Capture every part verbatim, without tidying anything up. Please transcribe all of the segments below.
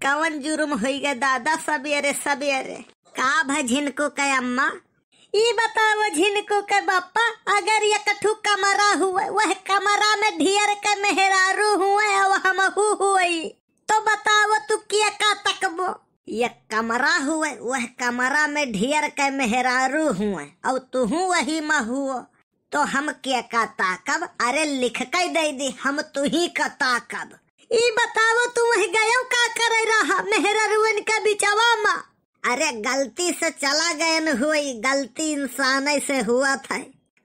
कवन जुर्म होई गए दादा सबेरे सबेरे? का भा झिनकू के अम्मा? ई बताओ झिनकू के बापा, अगर एक ठू कमरा हुए, वह कमरा में ढेर के मेहरारू हुए और हमहू हुई, तो बताओ तू के का तकबो? एक कमरा हुए, वह कमरा में ढेर के मेहरारू हुए और तुहू वही में हुओ, तो हम के का ताकब? अरे लिख के दे दी, हम तुही का ताकब। ई बताओ तू वह गयो का करे रहा मेहरारुअन के बिचवा में? अरे गलती से चला गयन होई, गलती इंसाने से हुआ था।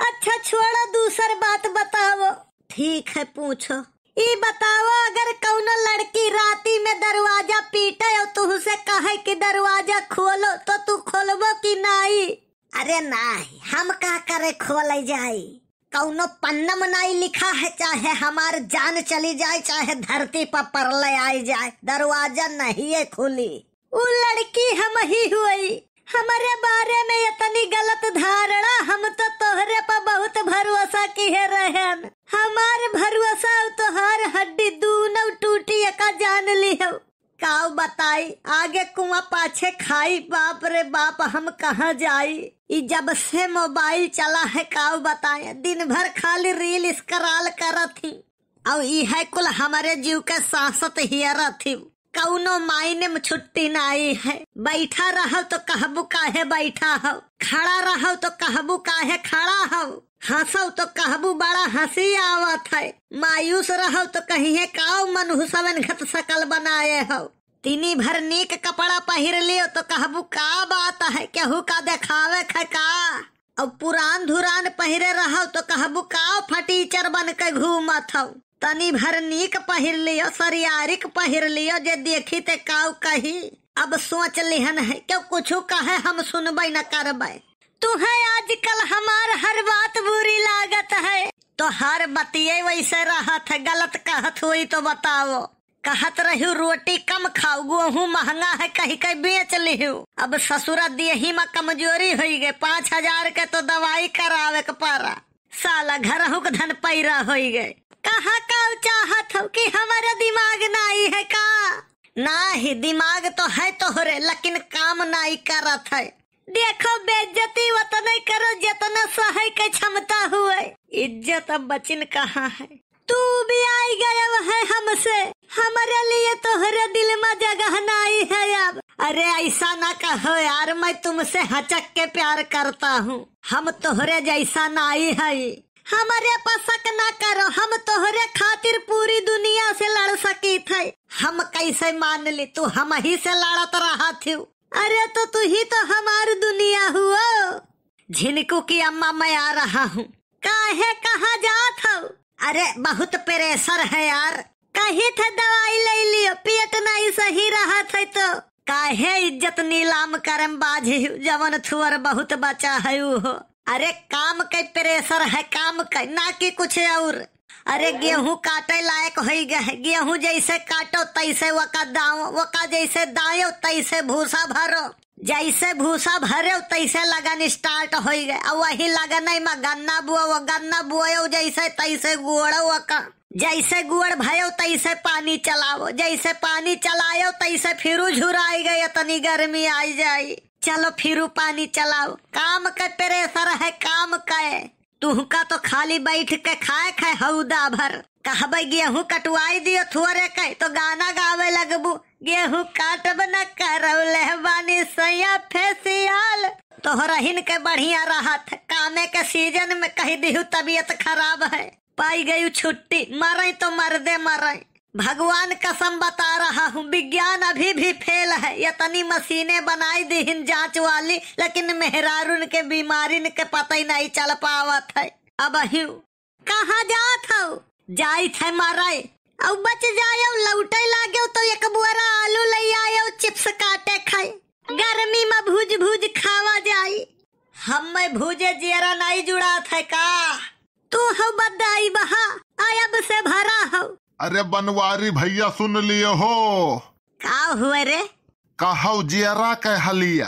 अच्छा छोड़ो, दूसर बात बताओ। ठीक है, पूछो। ई बताओ, अगर कौनो लड़की राती में दरवाजा पीटे और तुहसे कहे कि दरवाजा खोलो, तो तू खोलबो कि नाई? अरे नाई, हम का करे खोले जाई? कौनो पन्ना में नाई लिखा है, चाहे हमार जान चली जाए, चाहे धरती पर परलय आई जाए, दरवाजा नहीं है खुली। उ लड़की हम ही हुई। हमरे बारे में इतनी गलत धारणा, हम तो तोहरे पर बहुत भरोसा किहे रहन। हमार भरोसा और तोहार हड्डी दूनौ टूटी, एका जान लिहो। काव बताई, आगे कुआं पाछे खाई, बाप रे बाप, हम कहाँ जाई? ई जब से मोबाइल चला है, काव बताए, दिन भर खाली रील स्क्रॉल करत ही। और ई है कुल हमरे जीव के सांसत हियरत ही। कौनो मायने में छुट्टी नाई है। बैठा रहव तो कहबू काहे बैठा हव, खड़ा रहव तो कहबू काहे खड़ा हव, हंसव तो कहबू बड़ा हंसी आवत है, मायूस रहव तो कहिए काव मनहूसवन घत सकल बनाए हव। तिनी भर नीक कपड़ा पहिर लियो तो कहबू का बात है, केहू का देखावे खे का? अब पुरान धुरान पहिरे रहव तो कहबू का फटीचर बन के घूमत हव। तनी भर नीक पहिर लियो, सरियारिक पहिर लियो, जे देखी ते काव कही। अब सोच लिहन है, क्यों कुछ कहे हम सुनबे न करबे। तुहे आजकल हमार हर बात बुरी लागत है। तो हर बतिये वैसे रहत है, गलत कहत हुई तो बताओ। कहत रहू रोटी कम खाऊ, गेहूं महंगा है कही के बेच लिहू। अब ससुरा देही में कमजोरी होई गए, पाँच हजार के तो दवाई करावे के पड़ा। साला घरहू के धन पैरा होई गए। कहाँ का चाहत हो कि हमारा दिमाग नाई है का? नाही, दिमाग तो है तोहरे, लेकिन काम नाई करत है। देखो, बेइज्जती उतने करो जितना सहै के क्षमता हुए। इज्जत अब बचिन कहाँ है? तू भी आई गयो है हमसे, हमारे लिए तोहरे दिल में जगह नाई है अब। अरे ऐसा ना कहो यार, मैं तुमसे हचक के प्यार करता हूँ, हम तोहरे जैसा नाई है। हमरे पर शक ना करो, हम तोहरे खातिर पूरी दुनिया से लड़ सकीत है। हम कैसे मान ली तू हम ही से लड़त रहत हू? अरे तो तू ही तो हमार दुनिया हुओ। झिनकू की अम्मा, मैं आ रहा हूँ। काहे, कहाँ जात हऊ? अरे बहुत प्रेशर है यार। कही थे दवाई ले लियो, पेट नहीं सही रहत है तो। काहे इज्जत नीलाम करम बाझी, जवन थुअर बहुत बचा है उहो। अरे काम के प्रेशर है, काम के, ना कि कुछ और। अरे गेहूं काटे लायक होई गए, गेहूं जैसे काटो तैसे वका दाओ, वका जैसे दायो तैसे भूसा भरो, जैसे भूसा भरे तैसे लगन स्टार्ट होई गए। और वही लगन में गन्ना बुओ, गन्ना बुओ जैसे तैसे गोड़ो वका, जैसे गोड़ भयो तैसे पानी चलाओ, जैसे पानी चलायो तैसे फिरू झुराई गए, इतनी गर्मी आई जाई। चलो फिरू पानी चलाओ, काम के प्रेशर है, काम के। तुहका तो खाली बैठ के खाए खाए हौदा भर। कहबे गेहूं कटवाई दियो थोरे के, तो गाना गावे लगबू, "गेहूं काटब न करौले बानी सैया फेसियाल।" तोहरहिन के बढ़िया रहत, कामे के सीजन में कही दिहू तबीयत खराब है, पाई गई छुट्टी, मरे तो मर्दे मरे। भगवान कसम बता रहा हूँ, विज्ञान अभी भी फेल है। इतनी मशीनें बनाई दीहिन जांच वाली, लेकिन मेहरारून के बीमारिन के पता ही नहीं चल पावत है। अब अहियो कहाँ जात हो? जाइत है मारे। अब बच जायो, लौटे लागो तो एक बोरा आलू ले आयो, चिप्स काटे खाए। गर्मी में भूज भूज खावा जाई। हम में भूजे जियरा नहीं जुड़ात है का? तू हो बदाई बहा, आयब से भरा हो। अरे बनवारी भैया सुन लियो हो। का हुए रे? कहौ जियरा के हलिया।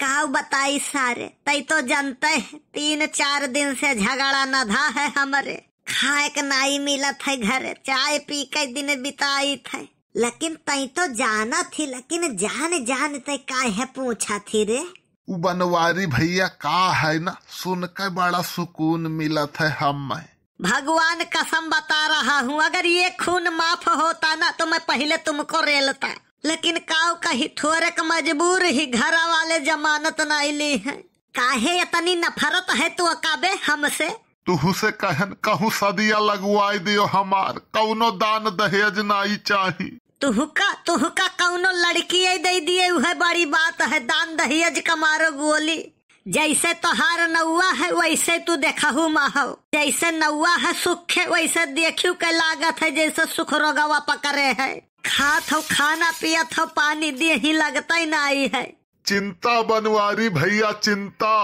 काव बताई सारे, तै तो जानते है, तीन चार दिन से झगड़ा नधा है हमरे। खाए के नाई मिलत है घरे, चाय पी के दिन बिताइत है। लेकिन तैं तो जानत ही, लेकिन जान जान तैं काहे पूछत ही रे? उ बनवारी भैया का है ना, सुन के बड़ा सुकून मिलत है हमें। भगवान कसम बता रहा हूँ, अगर ये खून माफ होता ना तो मैं पहले तुमको रेलता। लेकिन काव कही, थोरेक मजबूर ही, घर वाले जमानत नाई ली है। काहे इतनी नफरत है तू अकाबे हमसे? तुहू से कहन, कहूँ सदिया लगवाई दियो हमार, कौनो दान दहेज नाई चाही। तुहका, तुहका कौनो लड़की दे दिए, उहे बड़ी बात है, दान दहेज का मारो गोली। जैसे तोहार नौआ है, वैसे तू देखहू मा हो। जैसे नौआ है सुखे, वैसे देखियो के लागत है, जैसे सुख रोगवा पकड़े है। खात हो खाना, पियत हो पानी, देही लगते नाई है। चिंता बनवारी भैया, चिंता।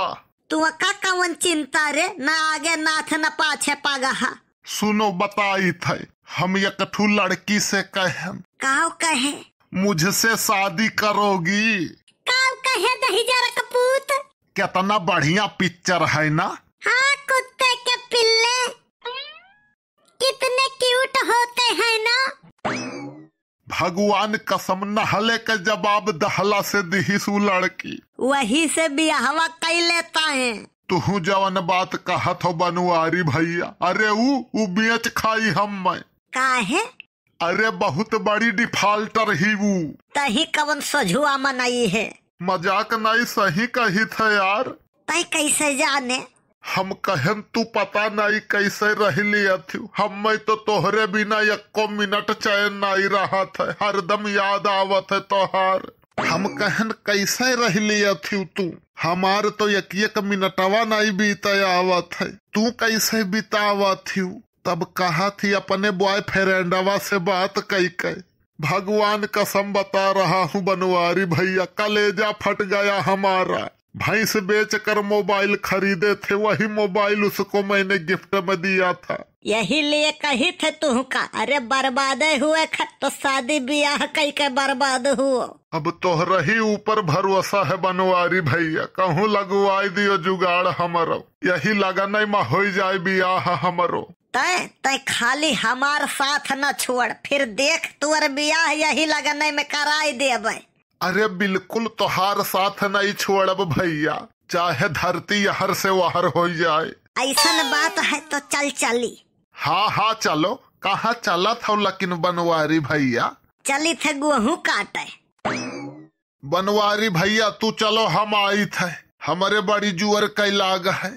तू का कवन चिंता रे, न आगे नाथ न पाछे पगहा। सुनो बताइत है, हम एक ठू लड़की से कहन। काव कहे? मुझसे शादी करोगी? काव कहे दहिजरा का पूत? कितना बढ़िया पिक्चर है ना? हाँ, कुत्ते के पिल्ले, कितने क्यूट होते हैं ना। भगवान कसम, नहले के जवाब दहला से दिहिस उ लड़की। वही से बियाहवा कई लेता है। तुहू जवन बात कहत हो बनवारी भैया, अरे उ, उ बेच खाई हम मैं। काहे? अरे बहुत बड़ी डिफाल्टर ही उ। तही कवन सोझुआ मनई है? मजाक नहीं, सही कहित है यार। तै कैसे जाने? हम कहन तू पता नहीं कैसे रह लियत हू। हमें तो तोहरे बिना एको मिनट चैन नहीं रहत है, हरदम याद आवत है तोहार। हम कहन कैसे रह लियत हू तू, हमार तो एक एक मिनटवा नहीं बीते आवत है, तू कैसे बितावत हू? तब कहत ही अपने बॉयफ्रेंडवा से बात कई के, भगवान कसम बता रहा हूँ बनवारी भैया, कलेजा फट गया हमारा। भैंस बेचकर मोबाइल खरीदे थे, वही मोबाइल उसको मैंने गिफ्ट में दिया था। यही लिए कही थे तुहका, अरे बर्बादे हुए ख तो शादी बियाह कई के बर्बाद हुओ। अब तोहरे ही ऊपर भरोसा है बनवारी भैया, कहूँ लगवाई दियो जुगाड़ हमरो, यही लगन में हो जाए बियाह हमरो। तै, तै खाली हमार साथ न छोड़, फिर देख तोर बियाह यही लगन में कराई देबे। अरे बिल्कुल तोहार साथ नहीं छोड़ब भैया, चाहे धरती यहर से वहर हो जाए। ऐसन बात है तो चल चली। हाँ हाँ चलो, कहाँ चलत हो लेकिन बनवारी भैया? चली थे गेहूं काटे। बनवारी भैया तू चलो, हम आइत है, हमरे बड़ी जुअर कै लाग है।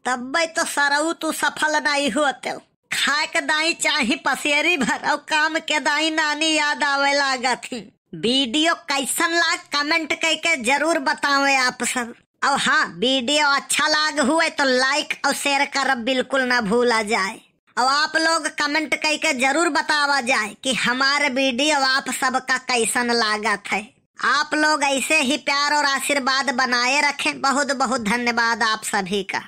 तब्बे तो सरऊ तू सफल नाई होते। खाए के दाई चाही पसेरी भर और काम के दाई नानी याद आवे लागत ही। वीडियो कैसन लाग कमेंट कई के जरूर बतावे आप सब। और हाँ, वीडियो अच्छा लाग हुए तो लाइक और शेयर करब बिल्कुल ना भूला जाए। और आप लोग कमेंट कई के जरूर बतावा जाए कि हमारे वीडियो आप सबका कैसन लागत है। आप लोग ऐसे ही प्यार और आशीर्वाद बनाए रखें। बहुत बहुत धन्यवाद आप सभी का।